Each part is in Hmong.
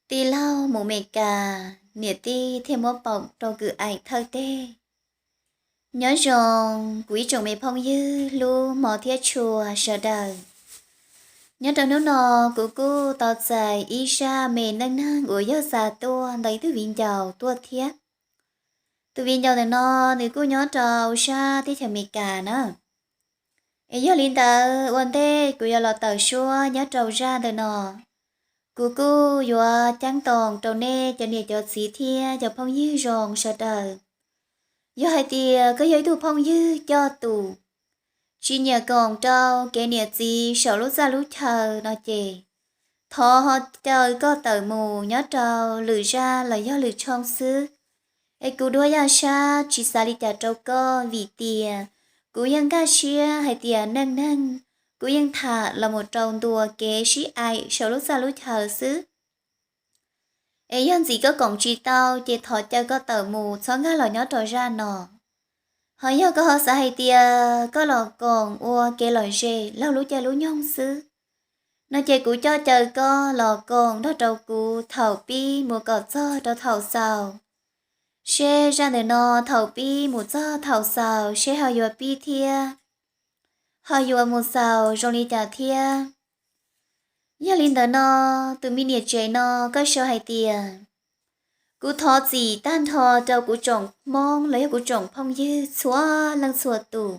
Tij laug mus Meskas, niam tij thiaj muab paum rau kwv aim thawj teg. Nyob zoo kuv ib tsoom me phooj ywg hlub hmov thiab tshua sawv daws. Nyob rau hnub no kuv kuj tau txais ib zaj me neej neeg uas yog xa tuaj ntawm ib tug viv ncaus tuaj thiab. Tus viv ncaus ntawm no nws kuj nyob rau sab teb chaws Amelikas na. Es yog li ntawd ua ntej kuv yuav los tawm suab nyob rau zaj ntawm no, kuv kuj yuav ceeb toom rau nej cov niam cov txiv thiab cov phooj ywg zoo sawv daws. Yog hais tias koj yog ib tug phooj ywg coj tus tsis nyiam koom rau kev niam txiv saum lub txaj lub chaw no ces thov ho caw koj tawm mus nyob rau lwm zaj los yog lwm tshooj xwb. Es kuv duab yaj sab tsis xav li cas rau koj vim tias kuv yeej nkag siab hais tias neej neeg kuv yeej tham los mus rau ntua kev sib aim saum lub txaj lub chaw xwb. Es yog ntxim koj koom tsis tau ces thov caw koj tawm mus txhob nkag los nyob rau zaj no. Ho yog koj ho xav hais tias koj los koom ua kev lom zem laug lub caij lub nyoog xwb no ces kuv coj caw koj los koom nrog rau kuv thaum pib mus kom txog rau thaum xaus. Seb zaj ntawm no thaum pib mus txog thaum xaus seb ho yuav pib thiab ho yuav mus xaus zoo li cas thiab. Yog li ntawd no, tus me niam tsev no koj sau hais tias, kuv thov txim tag nrho rau kuv tsoom Hmoob los yog kuv tsoom phooj ywg txhua leej txhua tus.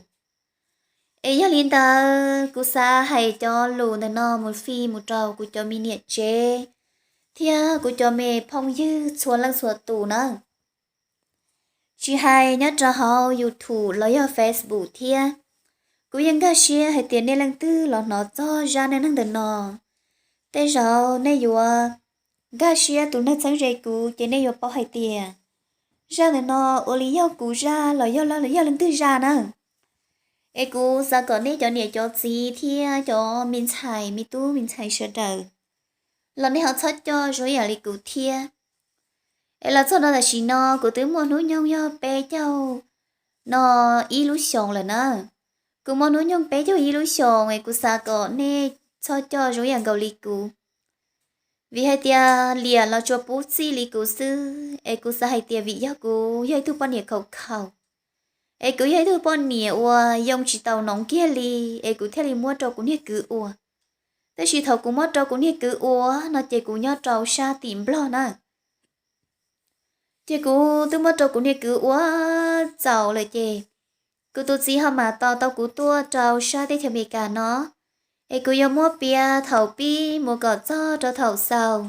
Es yog li ntawd kuv xav hais cov lus ntawm no mus fij mus rau kuv cov me niam tsev thiab kuv cov me phooj ywg txhua leej txhua tus na. Tsis hais nyob rau hauv YouTube los yog Facebook thiab, kuv yeej nkag siab hais tias nej leej twg los hnov txog zaj neej neeg ntawm no, tej zaum nej yuav nkag siab, tus neeg txheeb ze kuv ces nej yuav paub hais tias zaj ntawm no ua li yog kuv zaj los yog leej twg zaj na. Es kuv xav kom nej cov niam cov txiv thiab cov me ntxhais me tub me ntxhais sawv daws los nej ho txhob coj zoo ib yam li kuv thiab. Es los txog no tam sim no kuv twb muaj hnub nyoog yog peb caug no ib lub xyoos lawm na. Kuv muaj hnub nyoog peb caug ib lub xyoos es kuv xav kom nej txhob coj zoo ib yam nkaus li kuv. Vim hais tias liam los tsuas pub txij li kuv xwb es kuv xav hais tias vim yog kuv yog ib tug poj niam khaus khaus, es kuv yog ib tug poj niam uas yoo tsis tau noov kiag li, es kuv thiaj li muab rau kuv niag kwv ua. Tab sis thaum kuv muab rau kuv niag kwv ua no ces kuv nyob rau sab tim Nplog na. Ces kuv twb muab rau kuv niag kwv ua txaus lawm ces kuv tus txiv ho mam tos tau kuv tuaj rau sab teb chaws Amelikas no, es kuv yuav muab piav thaum pib mus kom txog rau thaum xaus.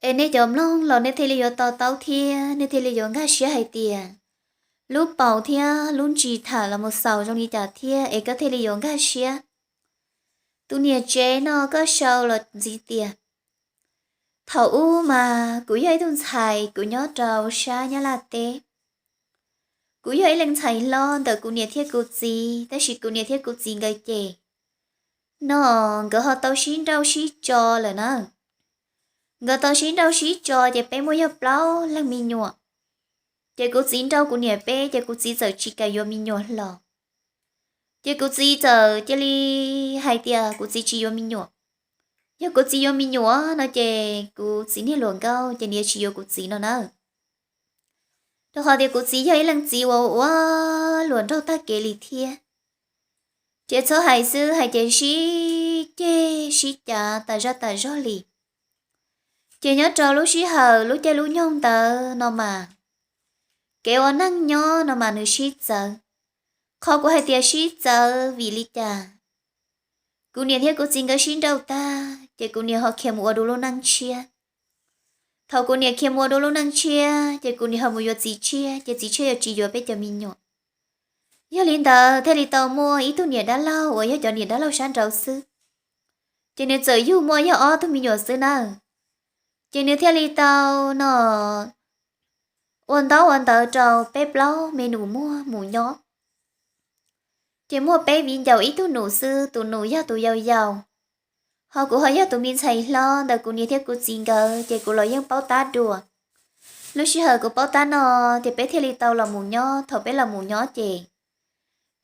Es nej cov mloog los nej thiaj li yuav to taub thiab nej thiaj li yuav nkag siab hais tias lub paus thiab lub ntsis tham los mus xaus zoo li cas thiab es koj thiaj li yuav nkag siab. Tus niam tsev no koj sau los ntxiv tias, thaum ub mas kuv yog ib tug ntxhais kuv nyob rau sab Nyab Laj teb. Kuv yog ib leeg ntxhais hlob ntawm kuv niam thiab kuv txiv, tab sis kuv niam thiab kuv txiv nkawd ces no nkawd ho tau sib nrauj sib tso lawm na. Nkawd tau sib nrauj sib tso ces peb muaj yog plaub leeg me nyuam. Ces kuv txiv nrauj kuv niam peb ces kuv txiv txawm tsis kam yuav me nyuam hlo. Ces kuv txiv txawm cia li hais tias kuv txiv tsis yuav me nyuam. Yog kuv txiv yuav me nyuam no ces kuv txiv niag hluas nkauj ces nws yuav tsis yuav kuv txiv no na. Rau qhov tias kuv txiv yog ib leej txiv uas ua luam nraug tag kev li thiab. Ces txhob hais xwb hais ces sib ceg sib cav tas zaj tas zog li. Ces nyob rau lub sij hawm lub caij lub nyoog ntawd no mas, kev ua neej nyob no mas nws sib txawv. Qhov kuv hais tias sib txawv vim li cas? Kuv niam thiab kuv txiv nkawd sib nrauj tag ces kuv niam ho khiav mus ua dua lub neej tshiab. Thaum kuv niam khiav mus ua dua lub neej tshiab ces kuv niam ho mus yuav txiv tshiab ces txiv tshiab yuav tsis yuav peb cov me nyuam. Yog li ntawd thiaj li tau muaj ib tug niam dab laug uas yog cov niam dab laug sab nraud xwb, ces nws txawm yug muaj yog ob tug me nyuam xwb nawb. Ces nws thiaj li tau no ua ntaub ua ntawv rau peb plaub me nus muag mus nyob. Ces muaj peb viv ncaus ib tug nus xwb, tus nus yog tus yau yau, ho kuv ho yog tus me ntxhais hlob ntawm kuv niam thiab kuv txiv nkawd ces kuv los yeej paub tab dua. Lub sij hawm kuv paub tab no ces peb thiaj li tau los mus nyob. Thaum peb los mus nyob ces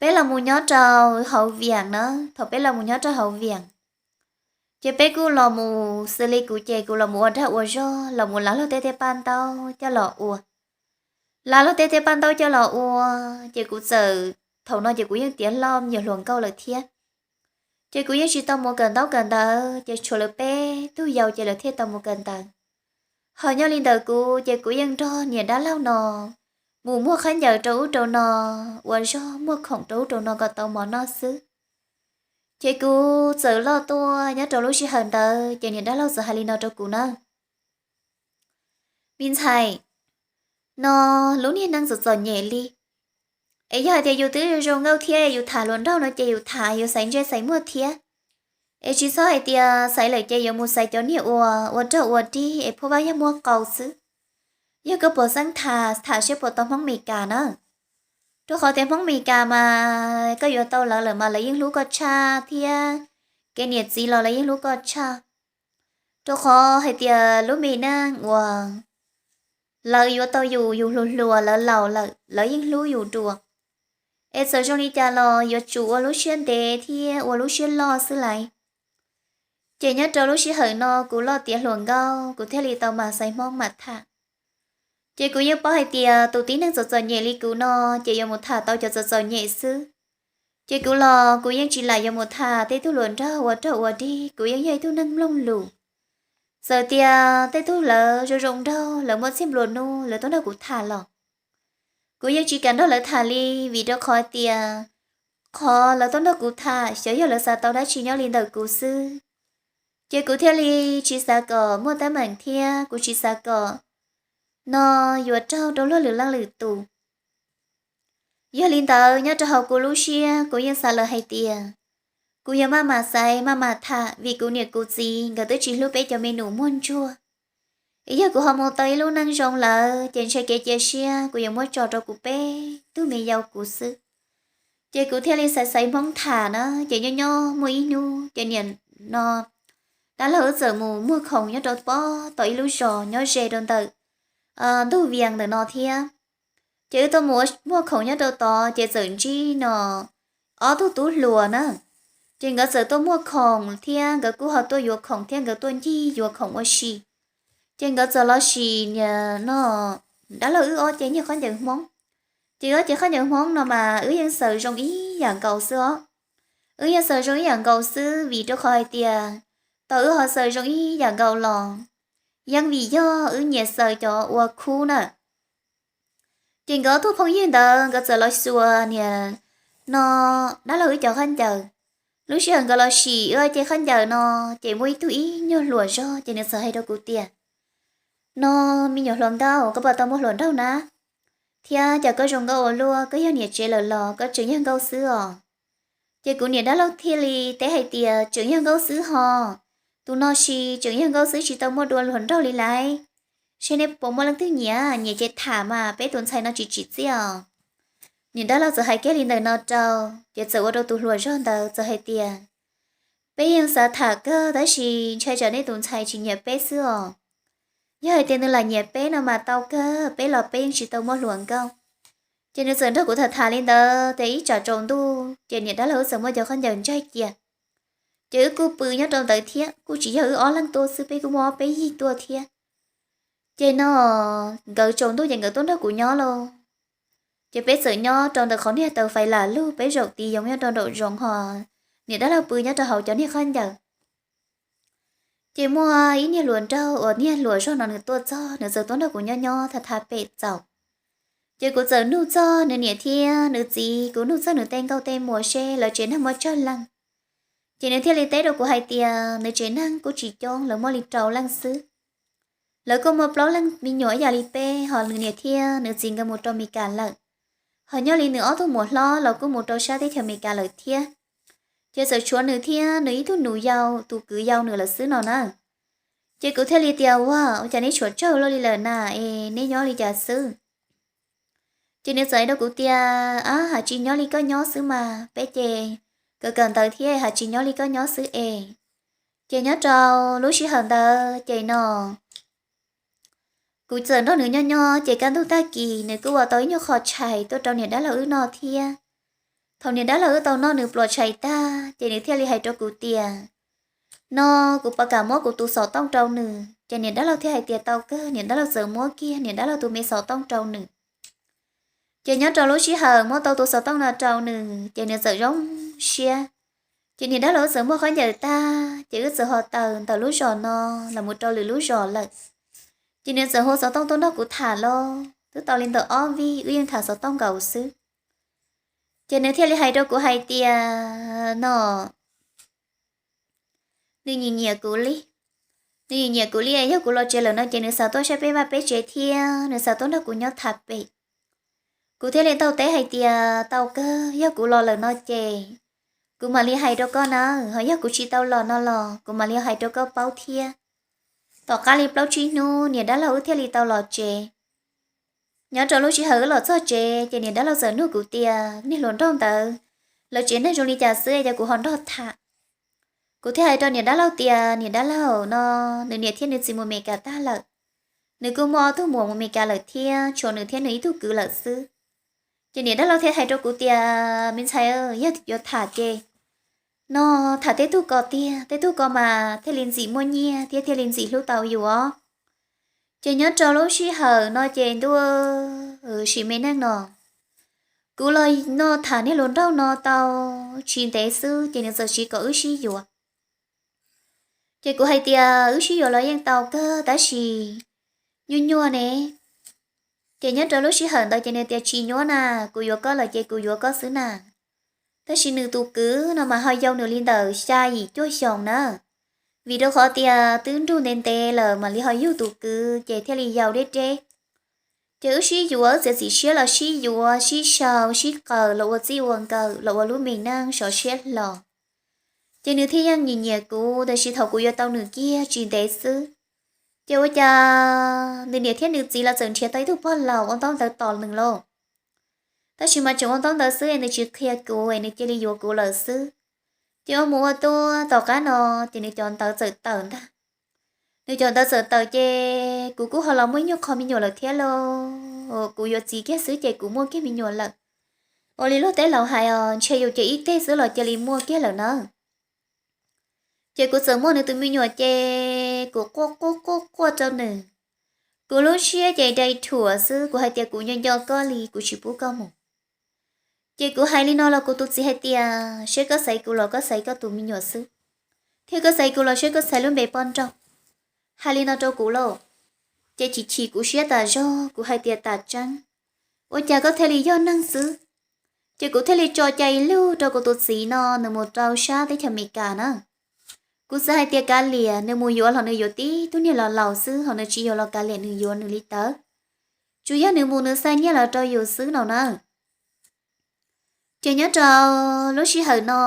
peb los mus nyob rau hauv Viam na. Thaum peb los mus nyob rau hauv Viam Ces peb kuj los mus xws li kuv ces kuv los mus ua dag ua zog, los mus lav luag tej tej paj ntaub coj los ua. Lav luag tej tej paj ntaub coj los ua, ces kuv txawm, thaum no ces kuv yeej tiav loj me nyuam hluas nkauj lawm thiab. Ces kuv yeej tsis tau mus kawm ntaub kawm ntawv, ces tshuav lawv peb tug yau ces lawv thiaj tau mus kawm ntawv. Ho nyob li ntawm kuv ces kuv yeej nrog niam dab laug no mus muag khaub ncaws rau ub rau no, ua zog muag khoom rau ub rau no kom tau mov noj xwb. Ces kuv txawm loj tuaj nyob rau lub sij hawm ntawd ces niam dab laug txawm hais li no rau kuv na: Me ntxhais, no lub niag neej txom txom nyem li, es yog hais tias yus twb zoo nkauj thiab yus tham hluas nraug no ces yus tham yus xaiv ntsej xaiv muag thiab. Es tsis txhob hais tias xaiv lawm ces yuav mus xaiv cov niag uas ua rog ua dig es phuab vaj yaj muag qau xwb. Yog koj puas xeeb tham, tham seb puas tau Hmoob Mes Kas na. Rau qhov tias Hmoob Mes Kas mas koj yuav tau lawv lawm mas lawv yeej hlub koj tshaj thiab, kev niam txiv los lawv yeej hlub koj tshaj. Rau qhov hais tias lub me neej uas lawv yuav tau yus, yus hluas hluas lawv laus lawm lawv yeej hlub yus dua. Es txawm zoo li cas los yuav tsum ua lub siab ntev thiab ua lub siab loj xwb lauj. Ces nyob rau lub sij hawm no kuv loj tiav hluas nkauj kuv thiaj li tau mam xaiv Hmoob mam tham. Ces kuv yeej paub hais tias tus tib neeg txom txom nyem li kuv no ces yuav mus tham tau cov txom txom nyem xwb. Ces kuv los kuv yeej tsis lam yuav mus tham tej tug hluas nraug ua rog ua dig, kuv yeej yog ib tug neeg mloog lus. Txawm tias tej tug lawv zoo zoo nraug lawv muaj txiag nplua nuj lawv tuaj nrog kuv tham los kuv yeej tsis kam nrog lawv tham li, vim rau qhov tias qhov lawv tuaj nrog kuv tham xyov yog lawv xav tau dab tsi nyob li ntawm kuv xwb. Ces kuv thiaj li tsis xav kom muaj teeb meem thiab kuv tsis xav kom no yuav raug rau luag lwm leej lwm tus. Yog li ntawd nyob rau hauv kuv lub siab kuv yeej xav lawm hais tias kuv yuav maj mam xaiv maj mam tham vim kuv niam kuv txiv nkawd twb tsis hlub peb cov me nus muag ntsuag. Es yog kuv ho mus tau ib lub neej zoo lawm ces ntshe kev cia siab kuv yuav muab tso rau kuv peb tug me yau kuv xwb. Ces kuv thiaj li xaiv xaiv Hmoob tham na, ces nyob nyob muaj ib hnub ces niam no dab laug wb txawm mus muag khoom nyob rau pob tom ib lub zos nyob ze rau ntawm ntug Vias ntawm no thiab. Ces wb tuaj mus muag khoom nyob rau tod ces txawm ntsib no ob tug tub hluas na. Ces nkawd txawm tuaj muag khoom thiab nkawd kuj ho tuaj yuav khoom thiab nkawd tuaj ncig yuav khoom ua si. Ces nkawd txawm los sim niam no dab laug wb ob ce niag khaub ncaws Hmoob. Ces ob ce khaub ncaws Hmoob no mas wb yeej xaws zoo ib yam nkaus xwb os. Wb yeej xaws zoo ib yam nkaus xwb vim rau qhov hais tias tau wb ho xaws zoo ib yam nkaus los yeej vim yog wb nyiam xaws cov ua khub na. Ces nkawd ob tug phooj ywg ntawd nkawd txawm los xuas niam no dab laug wb cov khaub ncaws. Lub sij hawm nkawd los sim wb ob ce khaub ncaws no ces muaj ib tug ib nyuag hluas zog ces nws txawm hais rau kuv tias, no me nyuam hluas nkauj, koj puas tau muaj hluas nraug na? Thiab cas koj zoo nkauj ua luaj, koj yog niam tsev lawm los koj tseem yog nkauj xwb os? Ces kuv niam dab laug thiaj li teb hais tias tseem yog nkauj xwb ho, tus no sis tseem yog nkauj xwb tsis tau muaj dua hluas nraug li lauj. Seb nej puas muaj leej twg nyiam, nyiam ces tham mas peb tus ntxhais no tsis tsim txiaj os. Niam dab laug txawm hais kiag li ntawm no rau ces txawm ua rau tus hluas zog ntawd txawm hais tias, peb yeej xav tham kawg tab sis ntshai tsam nej tus ntxhais tsis nyiam peb xwb os. Yog hais tias nws lam nyiam peb no mas tau kawg, peb los peb yeej tsis tau muaj hluas nkauj. Ces nws txawm nrog kuv tham tham li ntawd ces ib tsam tsaus ntuj ces niam dab laug wb txawm muab cov khaub ncaws ntsaig cia. Ces wb kuj pw nyob rau ntawd thiab, kuj tsis yog wb ob leeg tuaj xwb, peb kuj muaj ob peb yig tuaj thiab. Ces no nkawd tsaus ntuj ces nkawd tuaj nrog kuv nyob lauj. Ces peb txawm nyob rau ntawm qhov niag taws fais lam lug peb zaum tiv yoov nyob rau nraum zoov ho niam dab laug pw nyob rau hauv cov niag khaub ncaws. Ces muaj ib niag hluas nraug uas niag hluas zog no nws tuaj txog, nws txawm tuaj nrog kuv nyob nyob tham tham pem txaus. Ces kuv txawm nug txog nws niam thiab nws txiv, kuv nug txog nws tej nkauj tej muam seb lawv tsev neeg muaj tsawg leej. Ces nws thiaj li teb rau kuv hais tias nws tsev neeg kuj tsis coob, lawv muaj li rau leej xwb. Lawv kuj muaj plaub leeg me nyuam ib yam li peb, ho nws niam thiab nws txiv nkawd mus rau Mes Kas lawm. Ho nyob li nws ob tug muam hlob los kuj mus rau sab teb chaws Mes Kas lawm thiab. Ces txawm tshuav nws thiab nws ib tug nus yau, tus kwv yau nws lawm xwb no na. Ces kuv thiaj li tias, ua, ua cas neb tshuav tsawg luaj li lawm na, es neb nyob li cas xwb? Ces nws txawm hais rau kuv tias, ab, hais tsis nyob li koj nyob xwb mas, peb ces kawm kawm ntawv thiab hais tsis nyob li koj nyob xwb es. Ces nyob rau lub sij hawm ntawd ces no kuv txawm nrog nws nyob nyob ces kaj ntug tag kis nws kuj ua tau ib nyuag qho tshais tuaj rau niam dab laug wb noj thiab. Thaum niam dab laug wb tau noj nws pluas tshais tag ces nws thiaj li hais rau kuv tias, no kuv puas kam muab kuv tus xov tooj rau nws. Ces niam dab laug thiaj hais tias tau kawg. Niam dab laug txawm muab kiag niam dab laug tus me xov tooj rau nws. Ces nyob rau lub sij hawm muab tau tus xov tooj no rau nws ces nws txawm zoo siab. Ces niam dab laug wb txawm muaj khaub ncaws tag ces wb txawm ho tawm ntawm lub zos no los mus rau lwm lub zos lawm. Ces nws txawm hu xov tooj tuaj nrog kuv tham los twb tau li ntawm ob vij wb yeej tham xov tooj nkaus xwb. Ces nws thiaj li hais rau kuv hais tias no nws nyiam nyiam kuv li. Nws nyiam nyiam kuv li, yog kuv los tsev lawm no ces nws xav tuaj saib peb vaj peb tsev thiab nws xav tuaj nrog kuv nyob tham pem. Kuv thiaj li tau teb hais tias tau kawg, yog kuv los lawm no ces kuv mam li hais rau koj na, ho yog kuv tsis tau los no los kuv mam li hais rau koj paub thiab. Tom qab li plaub tsib hnub niam dab laug wb thiaj li tau los tsev. Nyob rau lub sij hawm wb los txog tsev ces niam dab laug txawm nug kuv tias niag hluas nraug ntawd lawv tsev neeg zoo li cas xwb es kuv ho nrog tham. Kuv thiaj hais rau niam dab laug tias niam dab laug no nws niam thiab nws txiv mus Meskas tag lawm. Nws kuj muaj ob tug muam mus Meskas lawm thiab tshuav nws thiab nws ib tug kwv lawm xwb. Ces niam dab laug thiaj hais rau kuv tias me ntxhais, yog yuav tham ces no tham tej tug ko tiag, tej tug ko mas thiaj li ntxim muaj nyiaj thiab thiaj li ntxim hlub tau yus os. Ces nyob rau lub sij hawm no ces ntuj, sim me neej no kuv los noj tham niag hluas nraug no tau tsis ntev xwb ces nws txawm siv kom wb sib yuav. Ces kuv hais tias wb sib yuav los yeej tau kawg tab sis nyuaj nyuaj ne. Ces nyob rau lub sij hawm ntawd ces nws tias tsis nyuaj na, kuv yuav koj lawm ces kuv yuav koj xwb na. Tab sis nws tus kwv no mas ho yau nws li ntawm xya yim cuaj xyoos na. Vim rau qhov tias twb nrug ntev ntev lawm mam li ho yug tus kwv ces thiaj li yau deb deb. Ces wb sib yuav, wb txiav txim siab los sib yuav, sib sau sib qawm los ua txij ua nkawm los ua lub me neej sov siab hlo. Ces nws thiaj yeej nyiam nyiam kuv tab sis thaum kuv yuav tau nws kiag tsis ntev xwb ces ua cas nws niam thiab nws txiv los txawm nrhiav tau ib tug pog laus ua ntaub ntawv tos nws lauj. Tab sis mas tseem ua ntaub ntawv xwb es nws tsis qhia kuv es nws cia li yuav kuv lawm xwb. Ces ua mus ua tuaj tom qab no ces nws cov ntawv txawm tawm ntag. Nws cov ntawv txawm tawm ces kuv kuj ho los muaj ib nyuag qho me nyuam lawm thiab lauj. Kuv yuav txiv kiag xwb ces kuv muaj kiag me nyuam lawm. Ua li luag tej laus hais os, ntshe yus ces ib teg xwb los cia li muaj kiag lawm na. Ces kuv txawm muaj nws tus me nyuam ces kuv quaj quaj quaj quaj rau nws. Kuv lub siab ces dai thuam xwb, kuv hais tias kuv nco nco koj li kuv tsis pub koj mus. Ces kuv hais li no los kuv tus txiv hais tias seb koj xaiv kuv los koj xaiv koj tus me nyuam xwb, thiab koj xaiv kuv los seb koj xaiv lub npe poj nrauj. Hais li no rau kuv lauj, ces chim chim kuv siab tas zog, kuv hais tias tas tseeb, ua cas koj thiaj li yog neeg xwb. Ces kuv thiaj li tso cai ib lug rau kuv tus txiv no nws mus rau sab teb chaws Amelikas na. Kuv xav hais tias kav liam, nws mus yuav los nws yuav tib tug niag laus laus xwb, ho nws tsis yuav los kav liam, nws yuav nws li ntawd. Tsuas yog nws mus nws xa nyiaj los rau yus xwb no na. Ces nyob rau lub sij hawm no,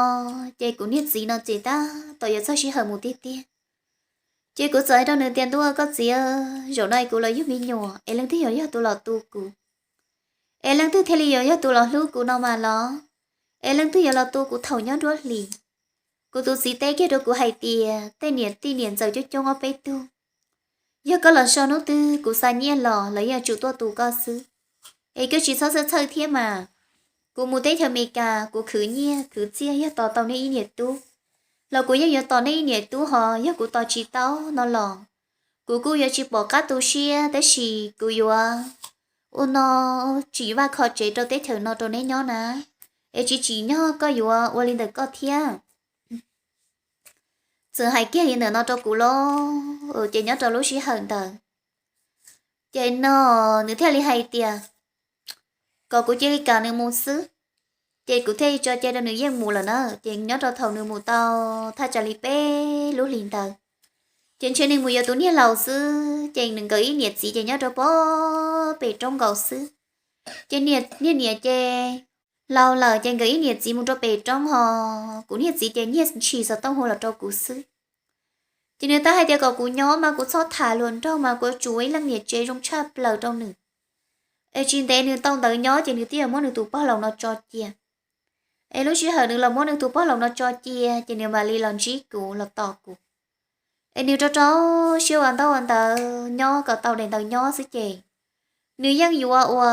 ces kuv niag txiv no ces tab tom yuav txog sij hawm mus tiag tiag. Ces kuv txawm hais rau nws tias ntuj koj txiv, zaum no es kuv los yug me nyuam es leej twg yuav yog tus los tu kuv? Es leej twg thiaj li yuav yog tus los hlub kuv no mas los? Es leej twg yuav los tu kuv thaum nyob nruab hlis? Kuv tus txiv teb kiag rau kuv hais tias tej niam tij niam ntxawm coob coob ob peb tug, yog koj los so hnub twg kuv xa nyiaj los lawv yeej yuav tsum tuaj tu koj xwb. Es koj tsis txhob txhawj txhawj thiab mas. Kuv mus teb chaws Amelikas kuv khwv nyiaj khwv txiaj yog tos tau nej ib niam tub, los kuv yeej yuav tos nej ib niam tub ho, yog kuv tos tsis tau no los kuv kuj yuav tsis pom qab tu siab, tab sis kuv yuav ua no tsim vaj kho tsev rau teb chaws no rau neb nyob na. Es tsis tsim nyog koj yuav ua li ntawm koj thiab. Txawm hais kiag li ntawm no rau kuv lauj, ces nyob rau lub sij hawm ntawd ces no nws thiaj li hais tias kom kuv cia li kam nws mus xwb. Ces kuv thiaj li tso cai rau nws yeej mus lawm na. Ces nyob rau thaum nws mus tau thaj tsam li peb lub hlis ntawd, ces ntshe nws mus yuav tus niag laus xwb, ces nws nkawd ib niam txiv ces nyob rau pem roob nkaus xwb. Ces niag niam ces laus lawm ces nkawd ib niam txiv mus rau pem roob ho kuv niag txiv ces nyiag ntshis xov tooj hu los rau kuv xwb. Ces nws tab hais tias kom kuv nyob mas kuv txhob tham hluas nraug mas kuv yuav tsum ua ib leej niam tsev zoo tshaj plaws rau nws. Es tsis ntev nws tau ntawd nyob ces nws twb yuav muab nws tus pog laus no tso cia. Es lub sij hawm nws los muab nws tus pog laus no tso cia ces nws mam li los ntsib kuv los tos kuv. Es nws rau rau siab ua ntaub ua ntawv nyob kom tau daim ntawv nyob xwb ces nws yeej yuav ua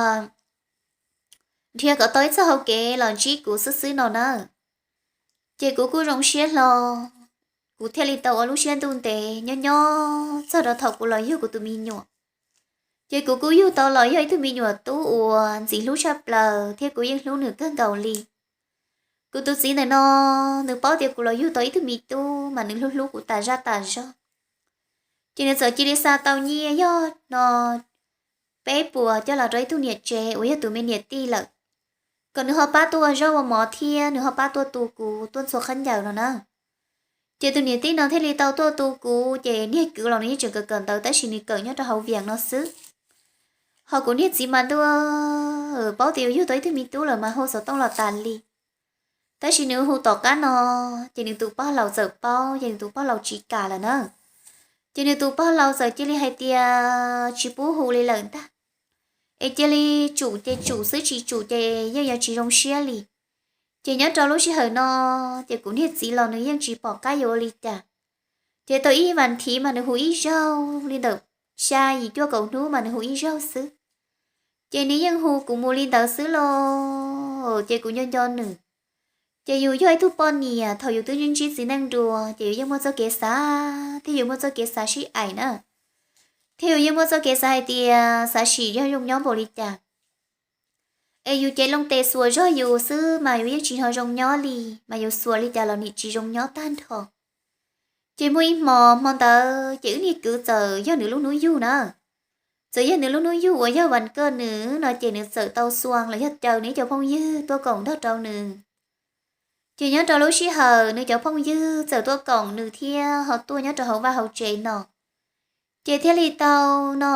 nrhiav kom tau ib txoj hau kev los ntsib kuv xwb xwb no na. Ces kuv kuj zoo siab hlo, kuv thiaj li tau ua lub siab ntuj ntev nyob nyob txog rau thaum kuv los yug kuv tus me nyuam. Ces kuv kuj yug tau los yog ib tug me nyuam tub uas ntxim hlub tshaj plaws thiab kuv yeej hlub nws kawg nkaus li. Kuv tus txiv ntawm no, nws paub tias kuv los yug tau ib tug me tub mas nws hlub hlub kuv tas zaj tas zog. Ces nws txawm cia li xa tau nyiaj yog no peb puas coj los rau ib tug niam tsev uas yog tus me niam tij lawm, kom nws ho pab tuaj ua zaub ua mov thiab nws ho pab tuaj tu kuv tuaj ntxhua khaub ncaws no na. Ces tus niam tij no thiaj li tau tuaj tu kuv, ces niag kwv los nws yeej tseem kawm kawm ntawv tab sis nws kawm nyob rau hauv Vias no xwb. Ho kuv niag txiv mas ntuj, paub tias yus yug tau ib tug me tub lawm mas hu xov tooj los tas li. Tab sis nws hu tom qab no, ces nws tus pog laus txawm paub, ces nws tus pog laus tsis kam lawm na. Ces nws tus pog laus txawm cia li hais tias tsis pub hu li lawm ntag, es cia li tsum ces tsum xwb, tsis tsum ces yeej yuav tsis zoo siab li. Ces nyob rau lub sij hawm no, ces kuv niag txiv los nws yeej tsis pom qab yuav ua li cas. Ces tau ib vas thiv mas nws hu ib zaug, li ntawm xya yim cuaj kaum hnub mas nws hu ib zaug xwb. Ces nws yeej hu kuv mus li ntawd xwb los ces kuv nco nco nws. Ces yus yog ib tug poj niam, thaum yus twb ntsib txiv neej dua ces yus yeej muaj txoj kev xav, thiab yus muaj txoj kev xav sib aim na, thiab yus yeej muaj txoj kev xav hais tias xav sim yog zoo nyob npaum li cas. Es yus ces loo tes xuas zog yus xwb mas yus yeej tsis ho zoo nyob li, mas yus xuas li cas los nim tsis zoo nyob tag nrho. Ces muaj ib hmo, hmo ntawd ces wb niag kwv txawm yog nws lub hnub yug na, txawm yog nws lub hnub yug uas yog vas kaj nws no ces nws txawm tau xuas los yog caw nws cov phooj ywg tuaj koom nrog rau nws. Ces nyob rau lub sij hawm nws cov phooj ywg txawm tuaj koom nws thiab ho tuaj nyob rau hauv vaj hauv tsev no, ces thiaj li tau no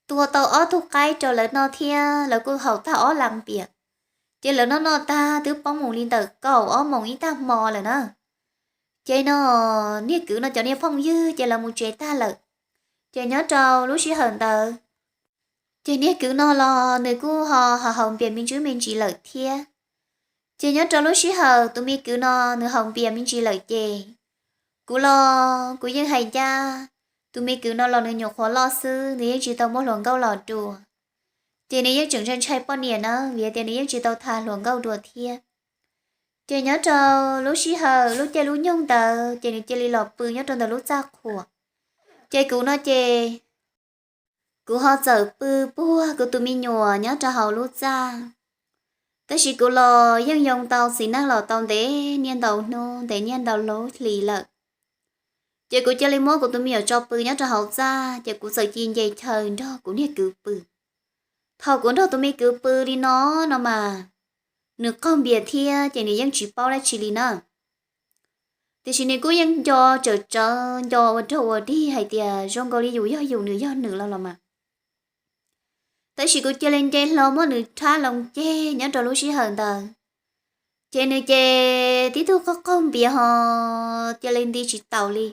tua tau ob tug qaib rau lawv noj thiab lawv kuj haus tag ob las pias. Ces lawv noj noj tag twb poob mus li ntawm kaum ob moos ib tag hmo lawm na. Ces no niag kwv no cov niag phooj ywg ces lawv mus tsev tag lawm. Ces nyob rau lub sij hawm ntawd, ces niag kwv no los nws kuj ho haus npias me ntsis me ntsis lawm thiab. Ces nyob rau lub sij hawm tus me kwv no nws haus npias me ntsis lawm ces kuv los kuv yeej hais ncaj, tus me kwv no los nws nyuam qhuav loj xwb, nws yeej tsis tau muaj hluas nkauj los dua. Ces nws yeej tseem ntshai ntshai poj niam na, vim tias nws yeej tsis tau tham hluas nkauj dua thiab. Ces nyob rau lub sij hawm lub caij lub nyoog ntawd ces nws cia li los pw nyob rau ntawm lub txaj qhuas. Ces kuv no ces kuv ho txawm pw puag kuv tus me nyuam nyob rau hauv lub txaj. Tab sis kuv los yeej yoo tau txiv neej los tau ntev niaj ntau hnub ntev niaj ntau lub hlis lawm. Ces kuv cia li muab kuv tus me nyuam tso pw nyob rau hauv txaj ces kuv txawm cia li nce chaw nrog kuv niag kwv pw. Thaum kuv nrog tus me kwv pw li no no mas, nws qaug npias thiab ces nws yeej tsis paub dab tsi li na. Tiam sis nws kuj yeej nco tsawm tsawv nco ua rag ua dig hais tias zoo nkaus li yus yog yus nws yog nws los los mas. Tab sis kuv cia li nce hlo muab nws rhab loo ceg nyob rau lub sij hawm ntawd. Ces nws ces tib tug qaug qaug npias ho cia li nti tsis taus li.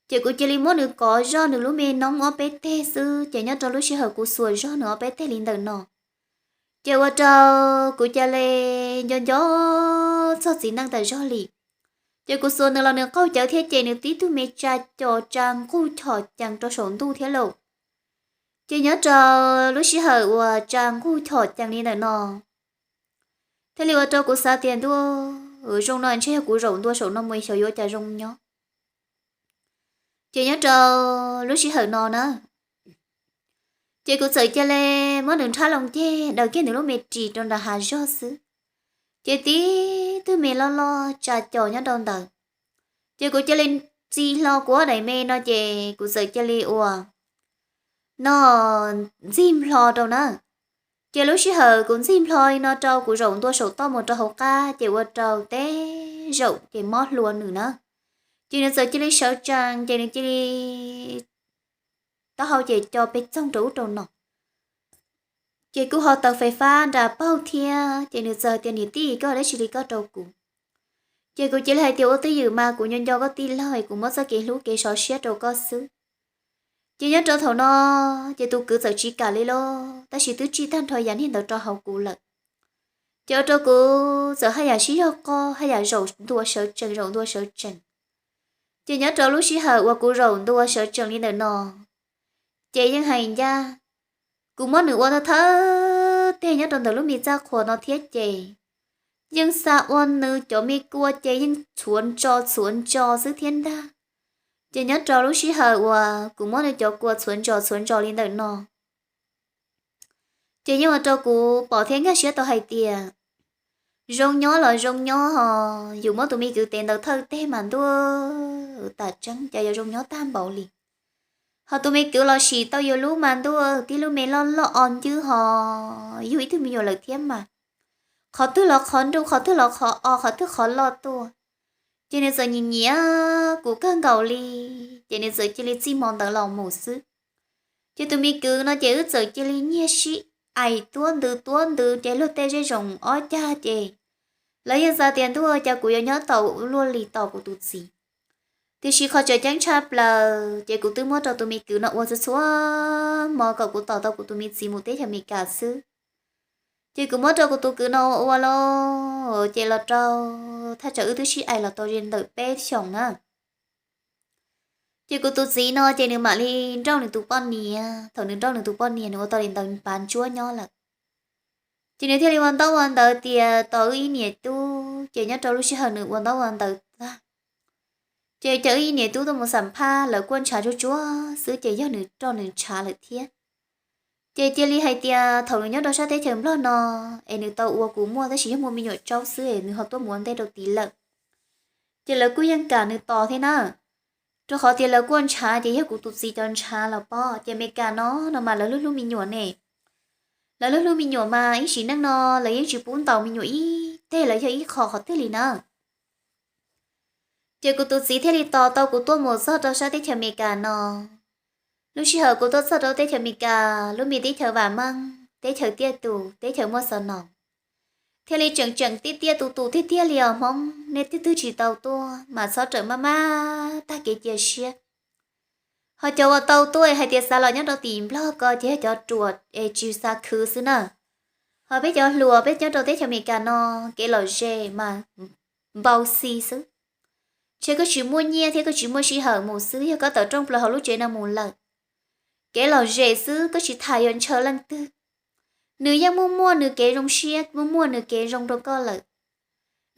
Ces kuv cia li muab nws kov zoj nws lub me noob ob peb teg xwb ces nyob rau lub sij hawm kuv xuas zog nws ob peb teg li ntawm no, ces ua rau kuv cia li nco nco txog txiv neej tas zog li. Ces kuv xuas nws los nws qaug cawv thiab ces nws tib tug me tsa co tsa nquj chom cees rau saum ntuj thiab lauj. Ces nyob rau lub sij hawm uas tsa nquj chom cees li ntawm no thiaj li ua rau kuv xav tias ntuj, zoo no ntshe yog kuv zaum ntua saum no mus xyov yuav cas zoo nyob. Ces nyob rau lub sij hawm no na, ces kuv txawm cia li muab nws nrhab loo ceg daws kiag nws lub me ris rau nram hav zog xwb. Ces tib tug me loj loj tsa co nyob rau ntawd. Ces kuv cia li txi hlo kuv ob daim me no ces kuv txawm cia li ua no ntxig nplho rau na. Ces lub sij hawm kuv ntxig nplho li no rau kuv zaum ntua saum toj mus rau hauv qab ces ua rau teb zaum ces mob hlua nws na. Ces nws txawm cia li sawv tsees ces nws cia li taub hau ces co pes txoog rau ub rau no. Ces kuj ho taws fais fab nra paug thiab ces nws txawm hais tias niam tij, koj dab tsi li koj rau kuv? Ces kuv cia li hais tias ua twj ywm mas kuv nco nco koj tij laug es kuv muab txoj kev hlub kev sov siab rau koj xwb. Ces nyob rau thaum no, ces tus kwv txawm tsis kam li lauj, tab sis twb tsij tag nrho yam niag ntawd rau hauv kuv lawm. Ces ua rau kuv txawm haj yam sib zog qoj haj yam zaum ntua sawv tsees zaum ntua sawv tsees. Ces nyob rau lub sij hawm uas kuv zaum ntua sawv tsees li ntawm no, ces yeej hais ncaj, kuv muab nws ua thawj thawj teg nyob rau ntawm lub me txaj qhua no thiab ces yeej xa ua nws cov me kua ces yeej txhuav ntso txhuav ntso xwb thiab ntag. Ces nyob rau lub sij hawm uas kuv muab nws cov kua txhuav ntso txhuav ntso li ntawm no, ces yeej ua rau kuv pom thiab nkag siab tau hais tias zoo nyob los zoo nyob ho, yus muab tus me kwv tev ntawd thawj teg mas ntuj, tam tseeb cas yuav zoo nyob tag npaum li. Ho tus me kwv los sim tau yus lub mas ntuj, tib lub me loj loj o ncwb ho, yug ib tug me nyuam lawm thiab mas, qhov twg los qhov nruj, qhov twg los qhov o, qhov twg qhov loj tuaj. Ces nws txawm nyiam nyiam kuv kawg nkaus li, ces nws txawm cia li txij hmo ntawd los mus xwb. Ces tus me kwv no ces wb txawm cia li nyiag sib aim tuab ntws tuab ntws ces luag tej zej zos ob cag ces lawv yeej xav tias ntuj, cas kuv yuav nyob tau luaj li tos kuv tus txiv. Tiam sis qhov tseem ceeb tshaj plaws ces kuv twb muab rau tus me kwv no ua txhua txhua hmo kom kuv tos tau kuv tus me txiv mus teb chaws Amelikas xwb. Ces kuv muab rau kuv tus kwv no ua los ces los rau thaj tsam wb twb sib aim los tau ze ntawm peb xyoos na. Ces kuv tus txiv no ces nws mam li nrauj nws tus poj niam. Thaum nws nrauj nws tus poj niam nws ua tau li ntawd pav ntsuab nyob lawm. Ces nws thiaj li ua ntaub ua ntawv tias tos wb ib niam tub, ces nyob rau lub sij hawm nws ua ntaub ua ntawv tag, ces cov wb ib niam tub tuaj mus xam phaj lawv kuaj ntshav tsuag tsuag xwb ces yog nws roj nws ntshav lawm thiab. Ces cia li hais tias thaum nws nyob rau sab teb chaws Nplog no es nws tau ua kuv muaj tab sis yog muaj me nyuam tsaub xwb es nws ho tuaj mus ua ntej rau tid lawm. Ces lawv kuj yeej kam nws tos thiab na, rau qhov tias lawv kuaj ntshav ces yog kuv tus txiv cov ntshav los pob. Ces Amelikas no no mas lawv hlub hlub me nyuam ne, lawv hlub hlub me nyuam mas ib sim neej no lawv yeej tsis pub ntaus me nyuam ib teg los yog ib qho qhov twg li na. Ces kuv tus txiv thiaj li tos tau kuv tuaj mus txog rau sab teb chaws Amelikas no. Lub sij hawm kuv tuaj txog rau teb chaws Amelikas, lub me teb chaws vam meej, teb chaws tiaj tus, teb chaws muaj xov noos, thiaj li tseem tseem tiaj tiaj tus tus tiag tiag li os Hmoob, nej twg twg tsis tau tuaj mas txhob rawm maj maj tag kev cia siab. Ho cov uas tau tuaj hais tias xav los nyob rau tim Nplog ko ces yog cov ruam es tsis xav khwv xwb na. Ho peb cov hluas peb nyob rau teb chaws Amelikas no, kev lom zem mas npau xi xwb. Ntshe koj tsis muaj nyiaj thiab koj tsis muaj sij hawm mus xwb, yog koj tawm rooj plaws hauv lub tsev no mus lawm, kev lom zem xwb koj tsis tham yuav ntshaw leej twg. Nws yeej muaj muaj nws kev zoo siab, muaj muaj nws kev zoo rau koj lawm.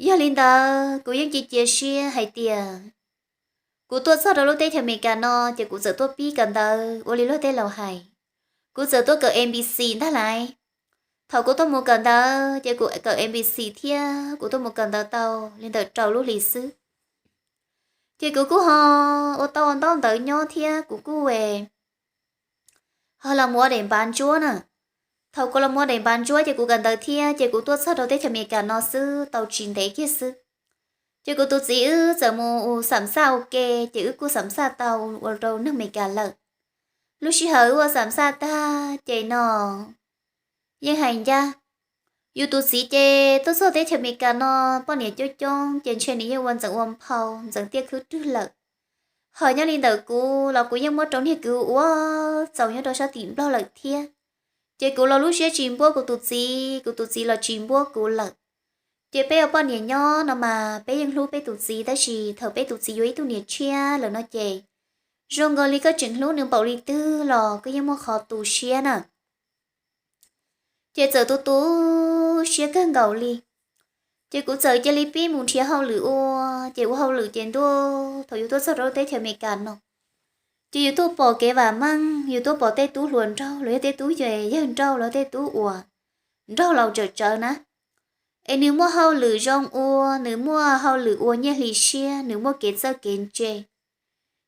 Yog li ntawd kuv yeej cia cia siab hais tias kuv tuaj txog rau lub teb chaws Amelikas no ces kuv txawm tuaj pib kawm ntawv ua li luag tej laus hais. Kuv txawm tuaj kawm M B C ntag lauj. Thaum kuv tuaj mus kawm ntawv ces kuv kawm M B C thiab kuv tuaj mus kawm ntawv tau li ntawm rau lub hlis xwb. Ces kuv kuj ho ua tau ntaub ntawv nyob thiab kuv kuj es ho los mus ua daim npav ntsuab na. Thaum kuv los mus ua daim npav ntsuab ces kuv kawm ntawv thiab ces kuv tuaj txog rau teb chaws Amelikas no xwb tau tsis ntev kiag xwb, ces kuv tus txiv wb txawm mus xam xaj ua ke, ces wb kuj xam xaj tau ua rau neeg Amelikas lawm. Lub sij hawm wb ua xam xaj tag ces no yeej hais ncaj, yus tus txiv ces tuaj txog teb chaws Amelikas no poj niam coob coob ces ntshe nws yeej ua ntxeev ua nphau ntxeev tiaj khwb rwg lawm. Ho nyob li ntawm kuv los kuv yeej muab rau niag kwv ua txaus nyob rau sab tim Nplog lawm thiab. Ces kuv los lub siab tsis npuab kuv tus txiv, kuv tus txiv los tsis npuab kuv lawm. Ces peb ua poj niam nyob no mas peb yeej hlub peb tus txiv, tab sis thaum peb tus txiv yuav ib tug niam tshiab lawm no ces zoo nkaus li koj tseem hlub nws npaum li twg los koj yeej muaj qhov tu siab na. Ces txawm tu tu siab kawg nkaus li. Ces kuv txawm cia li pib mus nrhiav hauj lwm ua, ces ua hauj lwm ces ntuj, thaum yus tuaj txog rau lub teb chaws Amelikas no, ces yus tuaj pom kev vam meej, yus tuaj pom tej tub hluas nraug los yog tej tub yawg nraug los tej tub uas nraug laus tsawm tsawv na, es nws muaj hauj lwm zoo ua, nws muaj hauj lwm ua nyiaj hli siab, nws muaj kev txawj kev ntse.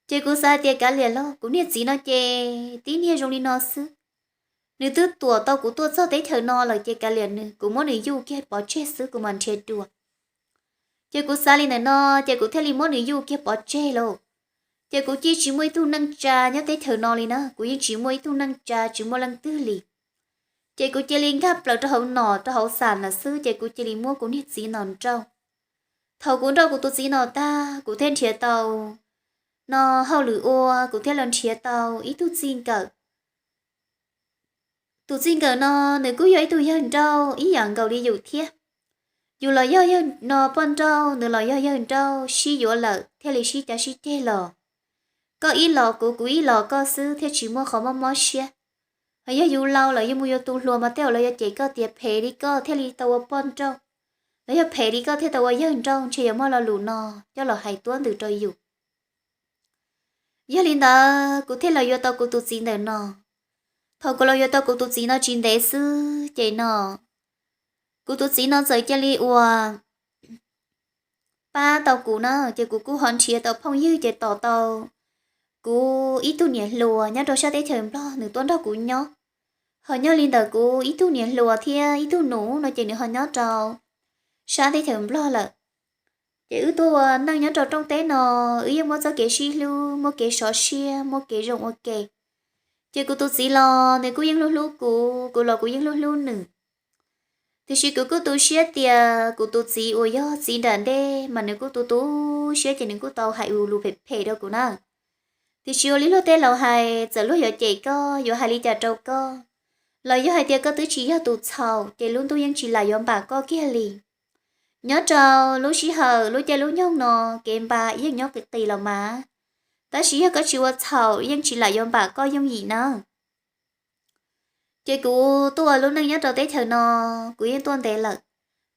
Ces kuv xav tias kav liam lauj, kuv niag txiv no ces tib niag zoo li no xwb, nws twb tuam tau kuv tuaj txog teb chaws no lawm ces kav liam nws, kuv muab nws yuj kiag pov tseg xwb kuv mam nrhiav dua. Ces kuv xav li ntawm no, ces kuv thiaj li muab nws yuj kiag pov tseg lauj. Ces kuv cia tsis muaj ib tug neej tsa nyob teb chaws no li na, kuv yeej tsis muaj ib tug neej tsa tsis muaj leej twg li. Ces kuv cia li nkag plaws rau hauv nom rau hauv xam lawm xwb, ces kuv cia li muab kuv niag txiv no nrauj. Thaum kuv nrauj kuv tus txiv no tag kuv thiaj nrhiav tau no hauj lwm ua, kuv thiaj los nrhiav tau ib tug txij nkawm. Tus txij nkawm no nws kuj yog ib tug yawg nrauj ib yam nkaus li yus thiab. Yus los yog yawg no poj nrauj, nws los yog yawg nrauj, sib yuav lawm thiaj li sib cav sib ceg los, koj ib los kuv, kuv ib los koj xwb thiaj tsis muaj qhov mob mob siab. Yog yus laus lawm yus mus yuav tus hluas mas tej zaum lawv yuav cem koj tias phem li koj thiaj li tau ua poj nrauj. los yog phem li koj thiaj tau ua yawg nrauj, ntshe yuav muaj lo lus no coj los hais tuab ntws rau yus. Yog li ntawd kuv thiaj los yuav tau kuv tus txiv ntawm no. Thaum kuv los yuav tau kuv tus txiv no tsis ntev xwb ces no, kuv tus txiv no txawm cia li ua pab tau kuv na, ces kuv kuj ho nrhiav tau phooj ywg ces tos tau kuv ib tug niam hluas nyob rau sab teb chaws Nplog nws tuaj nrog kuv nyob. Ho nyob li ntawm kuv ib tug niam hluas thiab ib tug nus no ces nws ho nyob rau sab teb chaws Nplog lawm. Ces wb tuaj ua neej nyob rau rooj teb no, wb yeej muaj txoj kev sib hlub, muaj kev sov siab, muaj kev zoo ua ke. Ces kuv tus txiv los nws kuj yeej hlub hlub kuv, kuv los kuv yeej hlub hlub nws. Tiam sis kuv kuj tu siab tias kuv tus txiv uas yog txiv nram ntej mas nws kuj tu tu siab ces nws kuj tau hais ua lus phem phem rau kuv na. Tiam sis ua li luag tej laus hais, txawm luag yuav cem koj, yuav hais li cas rau koj, los yog hais tias koj twb tsis yog tus txhaum ces lub ntuj yeej tsis lam yuav npam koj kiag li. Nyob rau lub sij hawm lub caij lub nyoog no, kev npam yeej nyob qis qis los mas, tab sis yog koj tsis ua txhaum yeej tsis lam yuav npam koj yooj yim nawb. Ces kuv tuaj ua lub neej nyob rau teb chaws no, kuv yeej tuaj ntev lawm.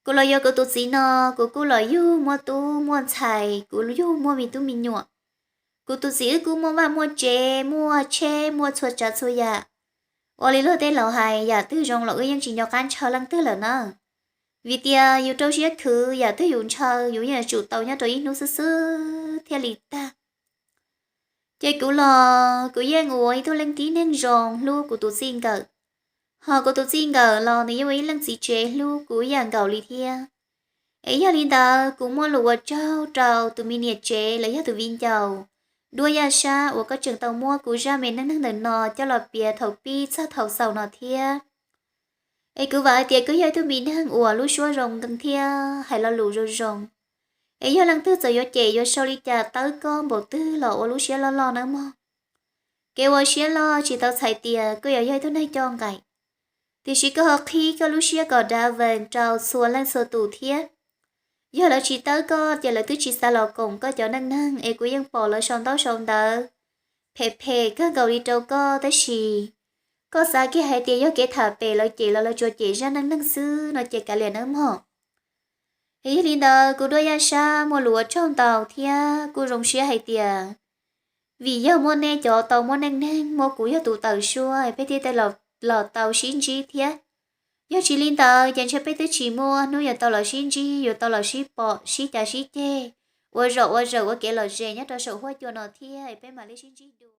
Kuv los yuav kuv tus txiv no, kuv kuj los yug muaj tub muaj ntxhais, kuv yug muaj me tub me nyuam. Kuv tus txiv wb kuj muaj vaj muaj tsev, muaj tsheb, muaj txhua tsav txhua yam. Ua li luag tej laus hais, yam twg zoo los wb yeej tsis nco qab ntshaw leej twg lawm na. Vim tias yus rau siab khwv, yam twg yus ntshaw yus yeej yuav tsum tau nyob rau ib hnub xwb xwb thiaj li tag. Ces kuv los kuv yeej ua ib tug leej tib neeg zoo hlub kuv tus txij nkawm. Ho kuv tus txij nkawm los nws yeej ua ib leej txiv tsev hlub kuv ib yam nkaus li thiab. Es yog li ntawd kuv muaj lus ua tsaug rau tus me niam tsev los yog tus viv ncaus Duab Yaj Sab uas koj tseem tau muab kuv zaj me neej neeg ntawm no coj los piav thaum pib txog thaum xaus no thiab. Es kuv vam hais tias koj yog ib tug me neeg uas lub suab zoo nkees thiab hais lo lus zoo zoo. Es yog leej twg txawm yuav cem yuav sau li cas tawb koj npaum twg los ua lub siab loj loj nawb mog. Kev ua siab loj tsis tau txhais tias koj yuav yog ib tug neeg coj nqaim, tiam sis koj ho qhib koj lub siab kom dav vees rau txhua leej txhua tus thiab. Yog lawv tsis tawb koj ces lawv twb tsis xav los koom koj cov neej neeg, es kuv yeej pom lawv sau ntaub sau ntawv phem phem kawg nkaus li rau koj, tab sis koj xav kiag hais tias yog kev tham pem lawv cem los lawv tsuas cem zaj neej neeg xwb no ces kav liam nawb mog. Es yog li ntawd kuv Duab Yaj Sab muaj lus ua tsaug ntau thiab kuj zoo siab hais tias vim yog muaj nej cov tau muab neej neeg muab kuv yog tus tawm suab es peb thiaj los tau sib ntsib thiab. Yog tsis li ntawd ces ntshe peb twb tsis muaj hnub yuav tau los sib ntsib, yuav tau los sib pom sib cav sib ceg, ua zom ua zawm ua kev lom zem nyob rau saum huab cua no thiab es peb mam li sib ntsib dua.